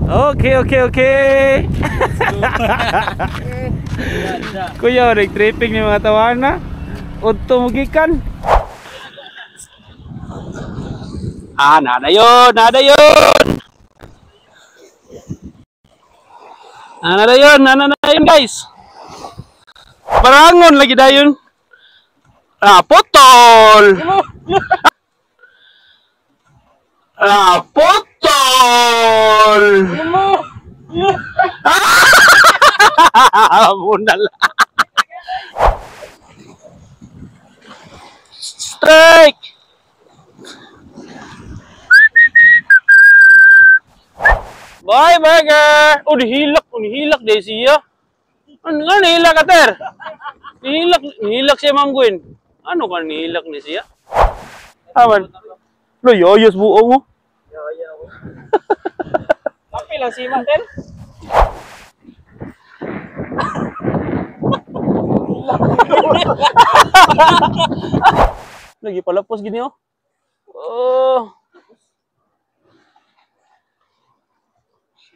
Okay. Kuya, nag-tripping ni mga tawana. Udto mo gikan. Ah, nada yun, nada yun. Nada yun, nada yun guys. Parangon lagi dayon. Ah, putol. Ah, putol. Muna lang. Strike. Bye, burger. Oh, dihilak deh siya. Ano nga nihilak ka, ter? Nihilak siya, Ma'am Gwen. Ano ka nihilak ni siya? Aman. Lo, yoyos buo mo. Yoyo. Kape lang si Mater. Lagi palapos gini oh. Oh.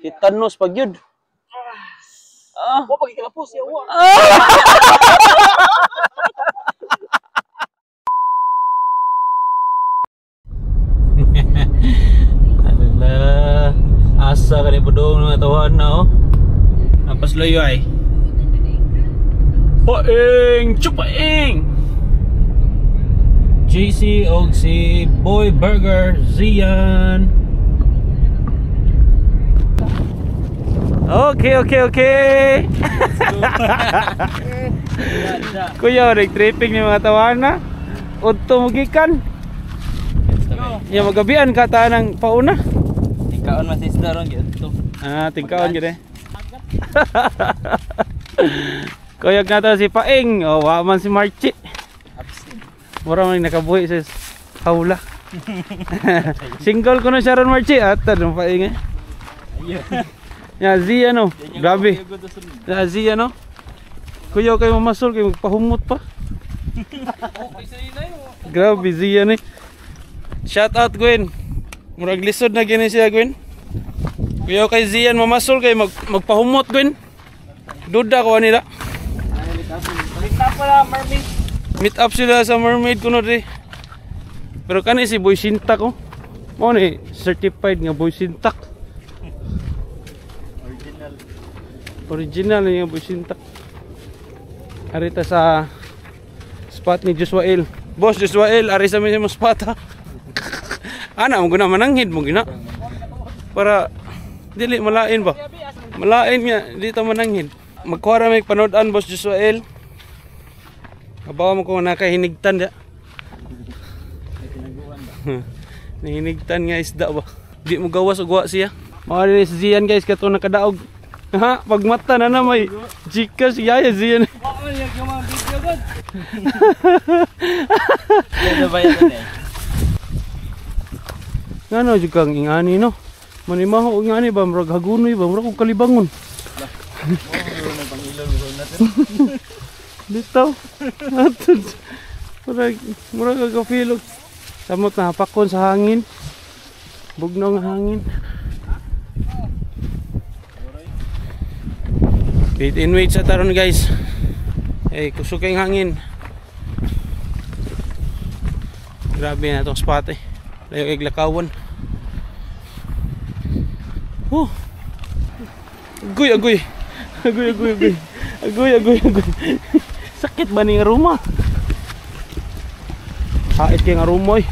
Titanos pag yun. Ah. Wa pag ikalapos ya wa. Alala. Asa ka ni budong mga tawhan na oh. Napasloyo ay. Paing! Chupaing! JC og si Boy Burger Zian. Okay. Kuya, nag-tripping ni mga tawana. Udto mo gikan. Ya magabian ka ta ng pauna. Tingkaon man sa isda ron gyud to. Ah, tingkaon gyud eh. Kuyog na to si Paing. Oh, wa man si Marchi. Mura man nakabuhi sa hawla. Single ko na siya ron Marchi. Ata dong Paing eh. Ya Zia no. Grabe. Ya Zia no. Kuya kay mamasol kay magpahumot pa. Grabe Zia ni. Shout out Gwen. Murag lisod na gini siya Gwen. Kuya kay Zian mamasol kay magpahumot Gwen. Duda ko nila. Meet up pala mermaid. Meet up sila sa mermaid kuno dre. Pero kani si Boy Sintak oh. Mo ni certified nga Boy Sintak. Original. Original nga Boy Sintak. Arita sa spot ni Josuel. Boss Josuel, ari sa mi mo spot ha. Ana mo guna mananghid mo gina. Para dili malain ba? Malain nga dito mananghid. Magkuha ra may panood-an Boss Josuel. Kabawa mo kung nakahinigtan da. Nahinigtan nga isda ba. Di mo gawas og wa siya. Mao ni si Zian guys kato nakadaog. Ha, pagmata na na may Gcash yaya Zian. Ngano jud kang ingani no? Manimaho og ingani ba murag hagunoy ba murag og kalibangon. Bitaw. Murag kagafilog. Samot na hapakon sa hangin. Bugnaw nga hangin. Wait and wait sa taron guys. Eh kusog kayong hangin. Grabe na itong spot eh. Layo kay lakawan. Oh. Agoy agoy. Agoy agoy agoy. Agoy agoy agoy. Sakit ba ning aroma? Hait kay nga aroma eh.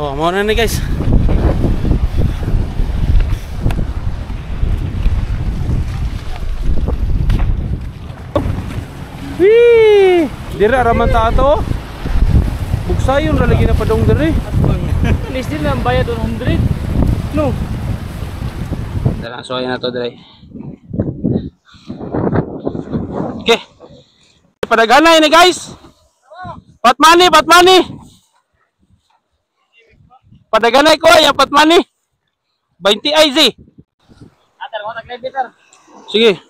Oh, mo na ni guys. Wee! Dira ra man ta ato. Bugsayon ra lagi na padong diri. Please din lang bayad 100. No. Dalang suway na to diri. Okay. Padaghanay ni guys. Patmani, patmani. Padaghanay ko ay patmani. 20 IZ. Atar ko tag. Sige.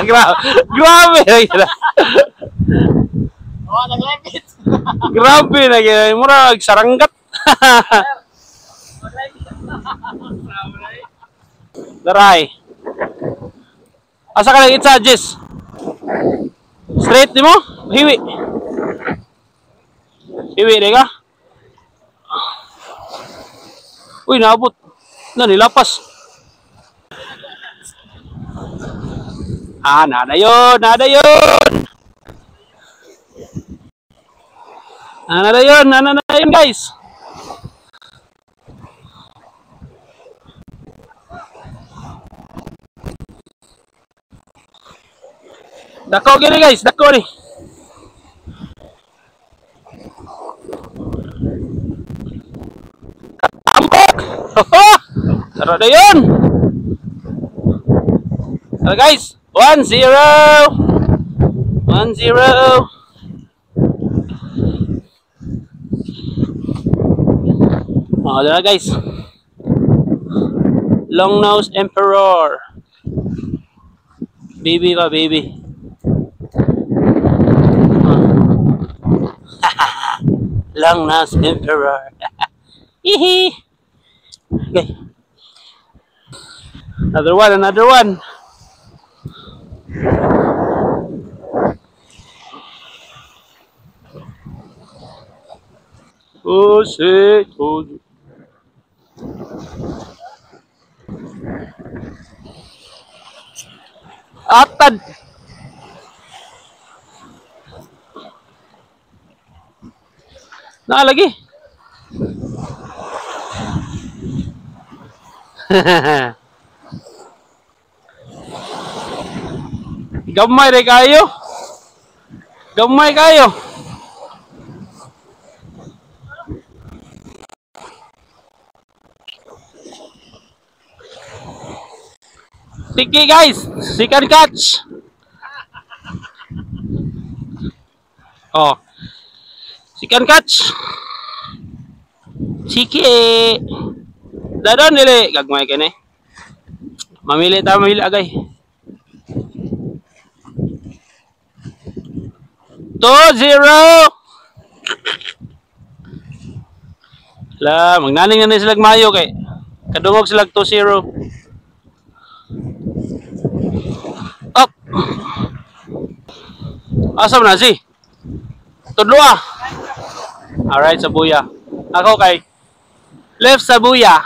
Grabe. Grabe na gina. Oh, naglepit. Grabe na gina. Murag saranggat. Daray. Asa ka lang itsa, Jess? Straight di mo? Hiwi. Hiwi, di ka? Uy, naabot. Na, nilapas. Ah, nada yun, nada yun. Nada yun, nada yun, guys. Dako gini guys, dako ni. Tambok! Tara na yun! Tara guys, 1-0! 1-0! Oh, tara guys. Long nose emperor. Baby ba, baby? Long nose emperor. Hihi. Okay. Another one, another one. Oh, shit. Oh. Atad. Nah lagi. Gamay re kayo. Gamay kayo. Tiki guys, second catch. Oh. Second catch. Siki. Dadon dili gagmay kini. Mamili ta, mamili agay. 2-0. La, magnaning na ni sila mayo kay kadungog sila 2-0. Up. Asa man na si? Tudlo ah. Alright, sa buya. Ako kay left sa buya.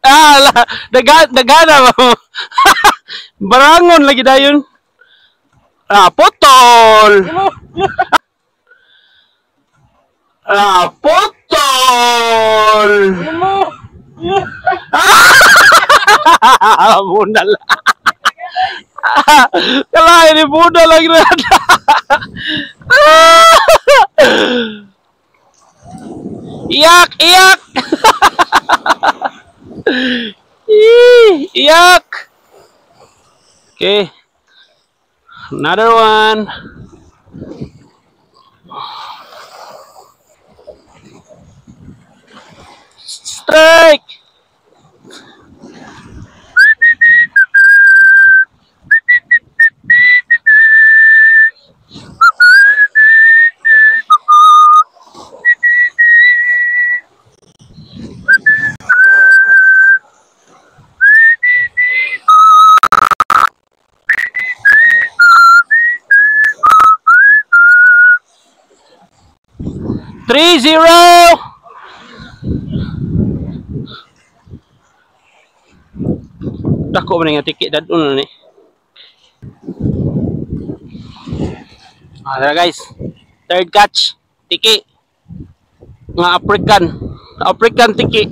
Ah, la, dagana mo. Barangon lagi dayon. Ah, putol. Ah, putol. Ah, bunal. Kala ini bunal lagi. Iyak, iyak. Iyak. Okay. Another one. Strike. 3-0. Dako man nga tiki dadon ni. Ah, tara guys. Third catch, tiki. Nga African. African tiki.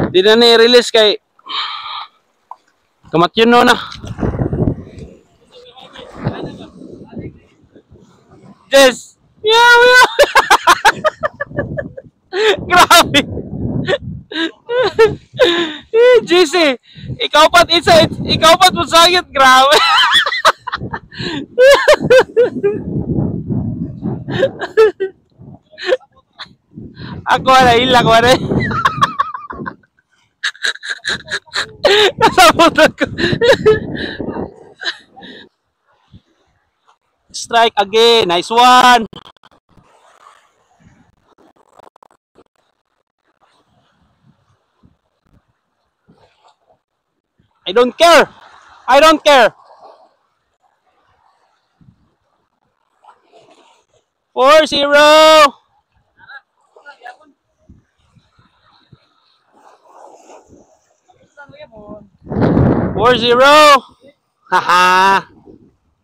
Di na ni release kay kamatyon no na. Yes. Meow, meow. Grabe. GC. Ikaw pat isa, ikaw pat musagit, grabe. Ako na ilak wala. Nasabot ako. Strike again. Nice one. I don't care. I don't care. 4-0. 4-0. Haha.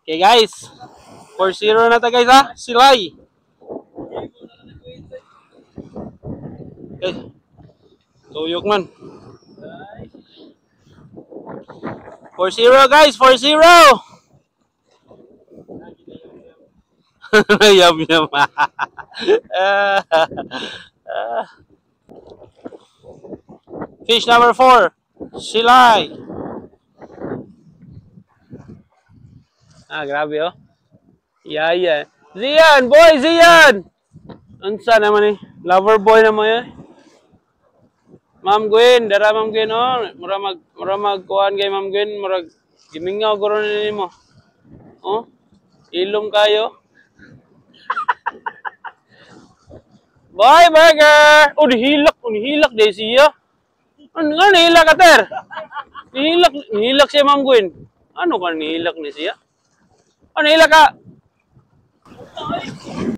Okay guys. 4-0 na ta guys ha. Silay. Okay. Tuyok man. 4-0 guys, 4-0. Yum yum. Fish number 4, Silay. Ah, grabe oh. Yeah, yeah. Zian, boy, Zian. Unsa naman eh? Lover boy naman eh. Ma'am Gwen, dara Ma'am Gwen oh. Mura mag kuan kay Ma'am Gwen, murag gimingaw guro nimo. Oh. Ilom kayo. Bye burger. Oh, dihilak di siya. Ano nga nihilak ka ter? Nihilak siya Ma'am Gwen. Ano ka nihilak ni siya? Ano nihilak ka?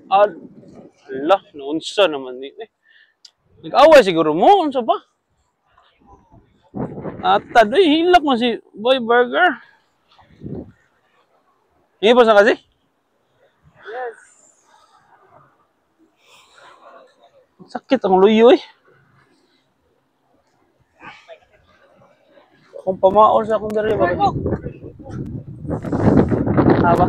Allah, naunsa naman ni. Eh. Nag-away siguro mo, unsa ba? Ata, doy, hilak mo si Boy Burger. Hipos na kasi? Yes. Sakit ang luyo eh. Akong pamaol sa akong dali ba? Aba?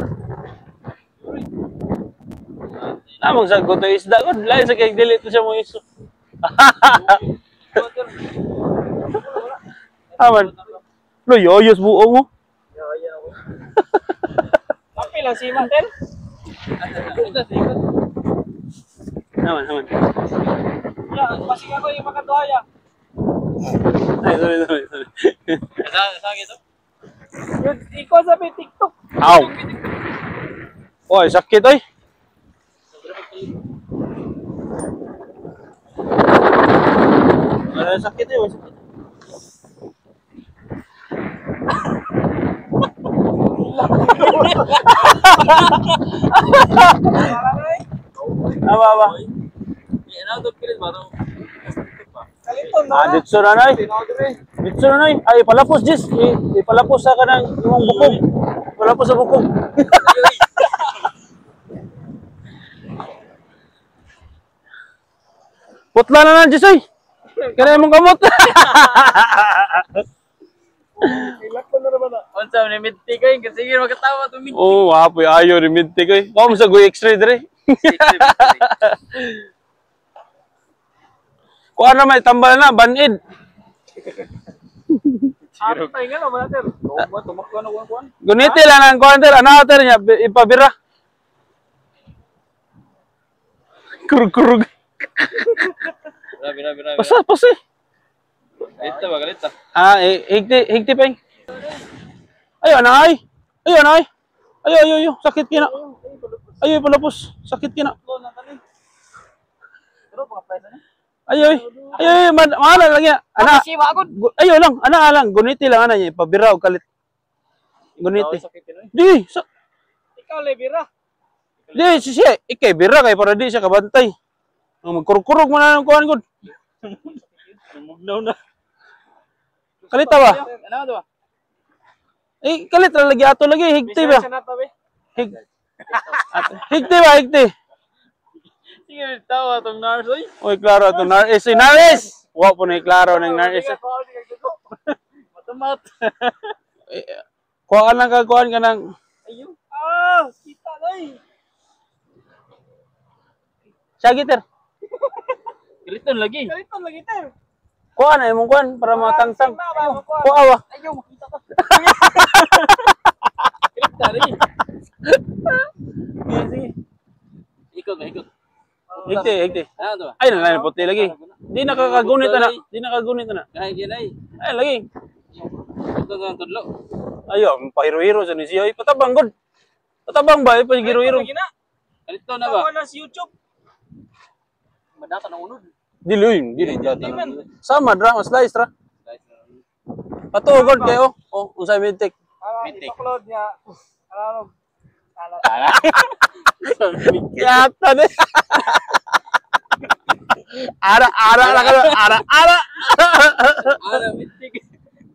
Namang sagot na isda ko. Lain sa kay dili to siya mo iso. Aman. Luyo, ayos buo mo. Kape lang si Matel. Aman, aman. Ya, pasig ako yung makaduhaya. Ay, sorry. Saan ito? Yun, ikaw sabi TikTok. Aw. Oy, sakit oy. Wala sakit eh, wala sakit. Aba, aba. Ah, ditso na nay. Ditso na nay. Ay, palapos jis. Ipalapos sa kanang imong bukog. Palapos sa bukog. Putla na na jis oy. Kaya imong kamot. Unsa man midti koy kasi sige magkatawa to midti. Oh, wapoy ayo ri midti koy. Wa mo sa goy x-ray dire. Kuan na may tambal na banid. Guniti lang ang kuan ter, ana ter nya ipabira. Kurug-kurug. Bira. Pasa, pasa. Galita ba, galita. Ah, higti pa. Ayo na ay. Ayo na ay. Ayo ayo ayo, sakit kina. Ayo palapos, sakit kina. Ayo ay. Ayo ayo, mahala lang ya. Ana. Ayo lang, ana lang, guniti lang ana niya ipabira og kalit. Guniti. Di, sa ikaw le bira. Di si siya, ikay bira kay para di siya kabantay. Ang magkurog-kurog man ang kuan gud. Mugnaw na. Kalita ba? Ano ba? Eh, kalit ra lagi ato lagi higti ba? Higti ba, higti. Sige, tawa tong nars oy. Oy, klaro atong nars. Si Naris. Wa po ni klaro ning Naris. Matamat. Kuan lang ka kuan ka nang ayo. Ah, kita dai. Sige ter. Kaliton lagi. Kaliton lagi ter. Kuha na imong kuan para matangtang. Kuha ba? Ayaw, makita ka. Tari. Sige, sige. Ikot ba, ikot. Higte, higte. Ano to ba? Ay, na puti lagi. Di nakakagunit na. Di nakagunit na. Gahay ginay. Ay, lagi. Ito ang tudlo. Ayo, pahiro-hiro sa ni siya. Ay, patabang god. Patabang ba? Ay, pahiro-hiro. Alito na ba? Ako na sa YouTube. Madata na unod. Dili, uy, dili dyan. Sama, dra, slice, ra. Pato, god kayo. Oh, unsay mitik. Mitik. Upload niya. Alam. Ala. Yata de. Ara, ara, ara, ara, ara. Ala, mitik.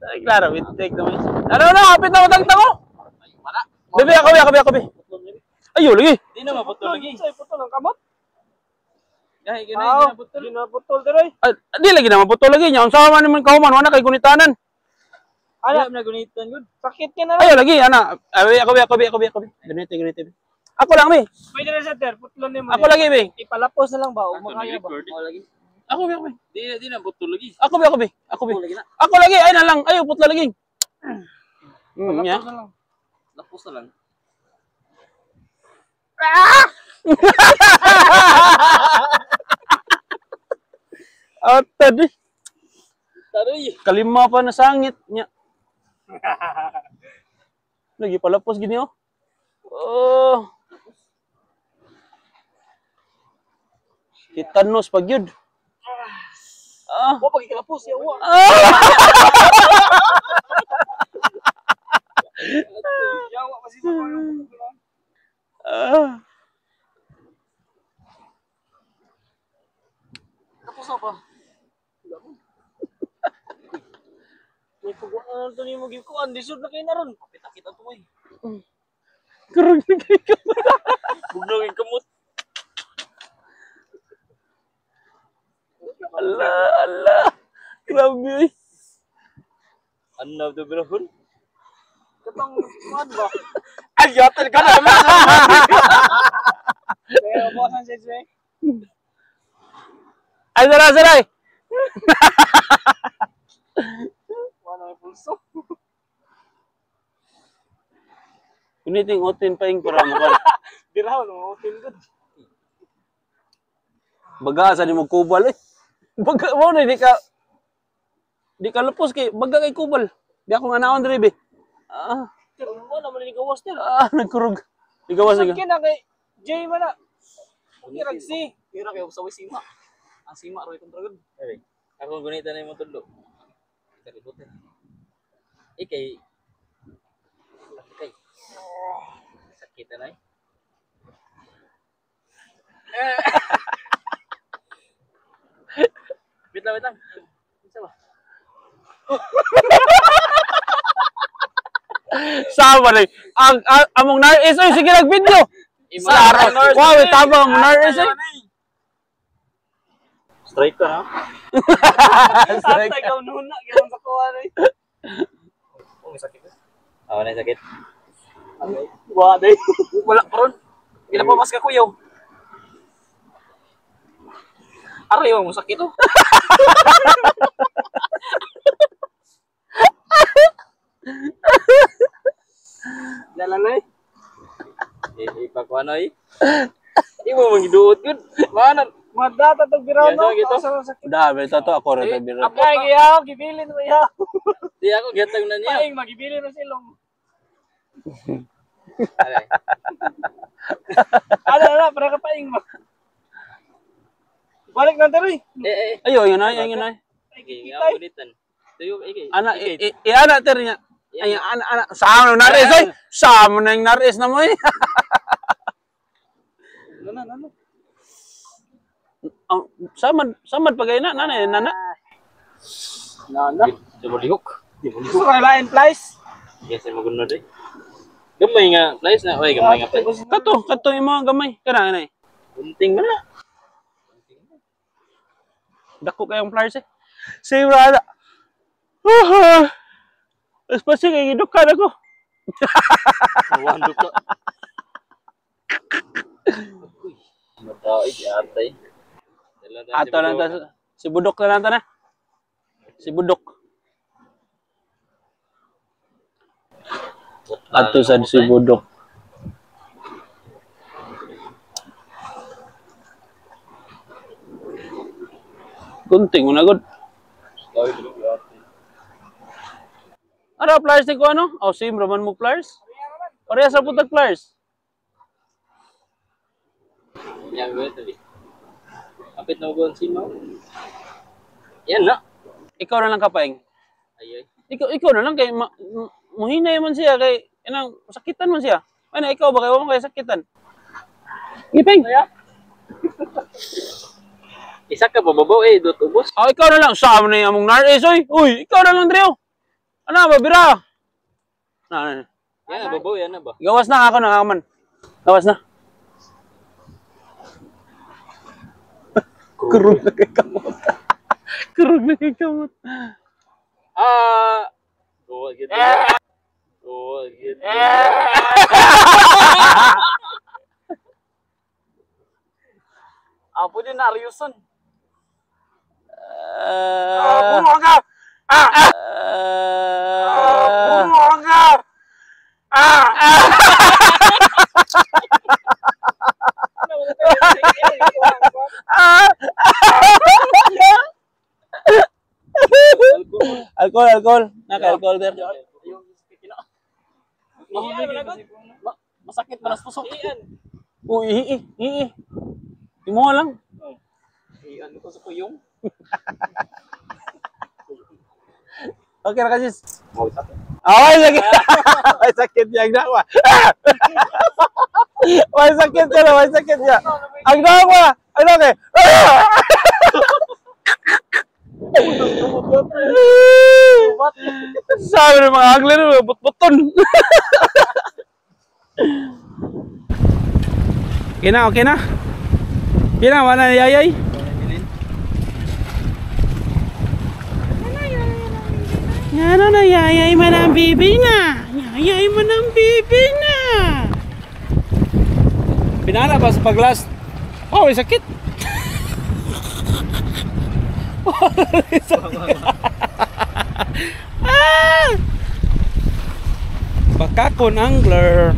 Ay, klaro, mitik naman. Ano na, hapit na matangtang ko. Wala. Bebe, ako, ako, ako, Ayo, lagi. Di na maputol lagi. Sa putol ang kamot. Gahay ginay, di na putol. Di na putol diroy. Ay, di lagi na maputol lagi. Nya, unsa man naman kahuman, wala kay gunitanan. Ala, Ala na gunitan gud. sakit ka na lang. Ayo lagi, ana. Ay, ako, ako, ako, ako. Ganito, ganito. Ako lang, be. Pwede na sa ter, putlon nimo. Ako lagi, be. Ipalapos na lang ba o makaya ba? Oh, lagi. Ako, be, ako, be. Di na putol lagi. Ako, be, ako, be. Ako, be. Lagi na. Ako lagi, ay na lang. Ayo, putla lagi. Ya. Palapos na lang. Lapos na lang. At tadi. Taroy. Kalima pa na sangit niya. Lagi palapos gini oh. Oh. Titanos pag yun. Ah. Wa pag ikalapos ya wa. Yawa kasi sa yung putol. Ah. Tapos na pa. May pagwa na to nimo gikuan, lisod na kay na ron. Kita to oy. Kurog na kayo. Bugnaw yung kamot. Ala, ala. Grabe. Oy. Ano to birahon? Katong kuan ba? Ay, yatal ka na. Kaya bukasan sa eh. Ay, sara, sara. Wala may pulso. Uniting otin pa yung para mo. Birahon, mo hotel gud. Baga sa ni mo kubal eh. Baga mo na di ka lupos kay baga kay kubal. Di ako nga naon diri be. Ah, Pero wala man ni gawas nila. ah nagkurog. Di gawas Lisod ka. kina kay Jay man na. Okay rag si. Ira kayo sa sima. Ang sima roy kontra gud. Ako gunitan na yung tudlo. Kaributan. Ikay. Ikay. Sakit na eh. Wait lang, wait lang. Isa ba? Sama rin. Ang among nars oy sige nag video. Klaro. Wow, tama among nars eh. Strike ka ha? Tatay ka nuna gyud sa kuan eh. Oh, may sakit. Ah, wala sakit. Wa day. Wala pa ron. Ginapamas ka kuyaw. Aray, mo sakit oh. Dala na eh. Ipakuha na eh. Imo mong giduot gud. Mana? Madata tog birahon no. Yan, so, Asa sakit. Dami to ako ra to biro. Kay giyaw gibilin mo iyaw. Di ako gihatag na niya. Paing magibilin mo silong. Aray. Ala ala para ka paing ba. Balik na diri. Eh eh. Ayo, yun ay, yun ay. Ikay, nga gunitan. Tuyo ikay. Ana i ana ter niya. Ay ana ana sama na naris oy. Sama na yung naris na mo eh. Nana nana. Samad samad pagay na nana nana. Nana. Sa lihok. Gusto ka lain place? Yes, ay magunod eh. Gamay nga place na, oy gamay nga place. Kato kato imo gamay kana kana. Bunting man na. Dako kayong flyers eh. Same ra. Espasi kay gidukan ako. Wando ka. Madaig atay. Ato lang ta si Budok na lang ta na. Sibudok. Adto sa Sibudok. Gunting mo na gud. Ano pliers ni ko ano? Oh, same raman mo pliers. Pareha sa putag pliers. Yan go tali. Kapit na ko ang sima. Yan na. Ikaw na lang kapaing. Ay ay. Ikaw na lang kay muhinay man siya kay inang sakitan man siya. Ay na ikaw ba kay wa man kay sakitan. Gipeng. Isa ka bababaw eh dot ubos. Oh, ikaw na lang sa na yung among naris oy. Uy, ikaw na lang Dreo. Ano ba bira? Na, na. Yan babaw yan na ba? Gawas na ako na man. Gawas na. Kurog na kay kamot. Kurog na kay kamot. Ah. Go gid. Go gid. Ah, pwede na Ariuson. Buha ka. Buha ka. Alcohol, alcohol. Naka-alcohol there. Masakit man as pusok. Uy, ii, ii. Imo lang. Iyan ko sa kuyong. Okay ra ka sis. Ay, sakit. Ay, sakit niya. Ang dawa. Ay, sakit niya. Ay, sakit niya. Ang dawa. Ang dawa. Sabi ng mga angler, but-buton. Okay na, okay na. Okay na, wala na yayay. Ano na yayay man ang bibi na. Yayay man ang bibi na. Pinara pa sa paglas. Oh, may sakit. May sakit. Ah! Bakakon angler.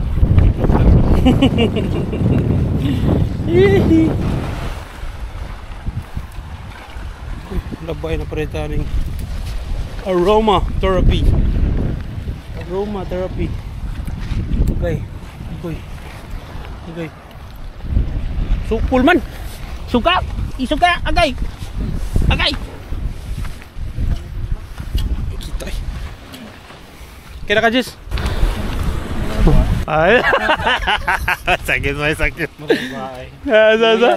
Labay na pala tayo ng aroma therapy. Aroma therapy. Okay. Okay. Okay. Sukul man. Suka. Isuka. Agay. Agay. Kita eh. Kira ka, Jis? Ay. Sakit, may sakit. Sa.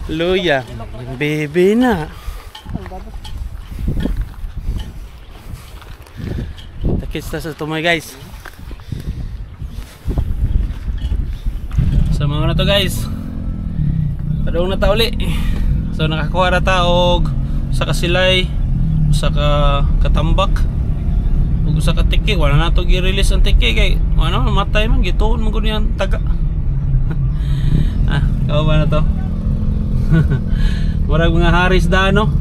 Luya. Baby na. Takits ta sa tumoy, guys. So mga na to, guys. Padung na ta uli. So nakakuha na ta og usa ka silay, usa ka katambak, ug usa ka tiki. Wala na to gi-release ang tiki kay ano matay man gituon man gud yan taga. Ah, kao ba na to? Murag mga haris da no.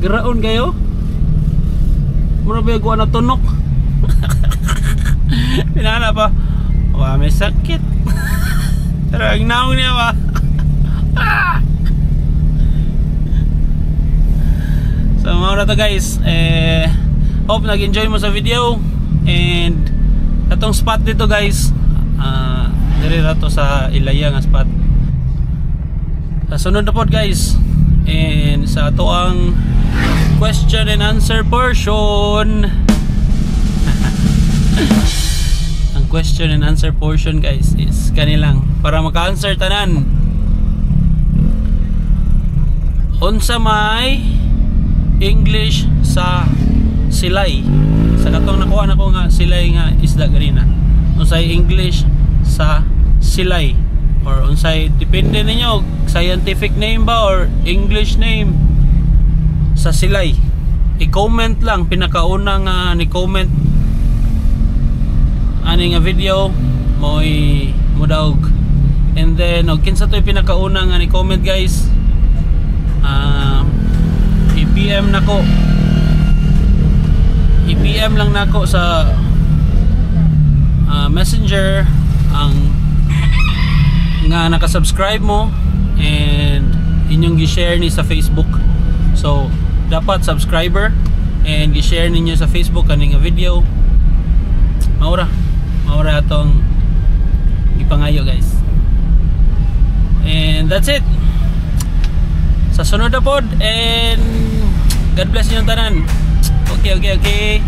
Garaon kayo. Murag ba guwa na tunok. Pinana pa. Wa may sakit. Pero ang naong niya ba? Ah! So mga na to, guys. Eh, hope nag-enjoy mo sa video. And atong spot dito, guys, diri ra to sa Ilaya nga spot. Sa sunod na pod, guys. And sa ato ang question and answer portion. Ang question and answer portion, guys, is kanilang para maka-answer tanan. Unsa may English sa silay? Sa katong nakuha nako nga silay nga isda ganina. Unsay English sa silay? Or unsay, depende ninyo, scientific name ba or English name sa silay. I-comment lang pinakauna nga ni comment ani nga video mo'y modaog And then og kinsa to'y pinakauna nga ni comment, guys, i-PM nako, i-PM lang nako sa Messenger ang nga naka-subscribe mo and inyong gi-share ni sa Facebook. So dapat subscriber and gi-share ninyo sa Facebook kani nga video. Maura atong gipangayo, guys. And that's it. Sa sunod na pod and God bless inyong tanan. Okay.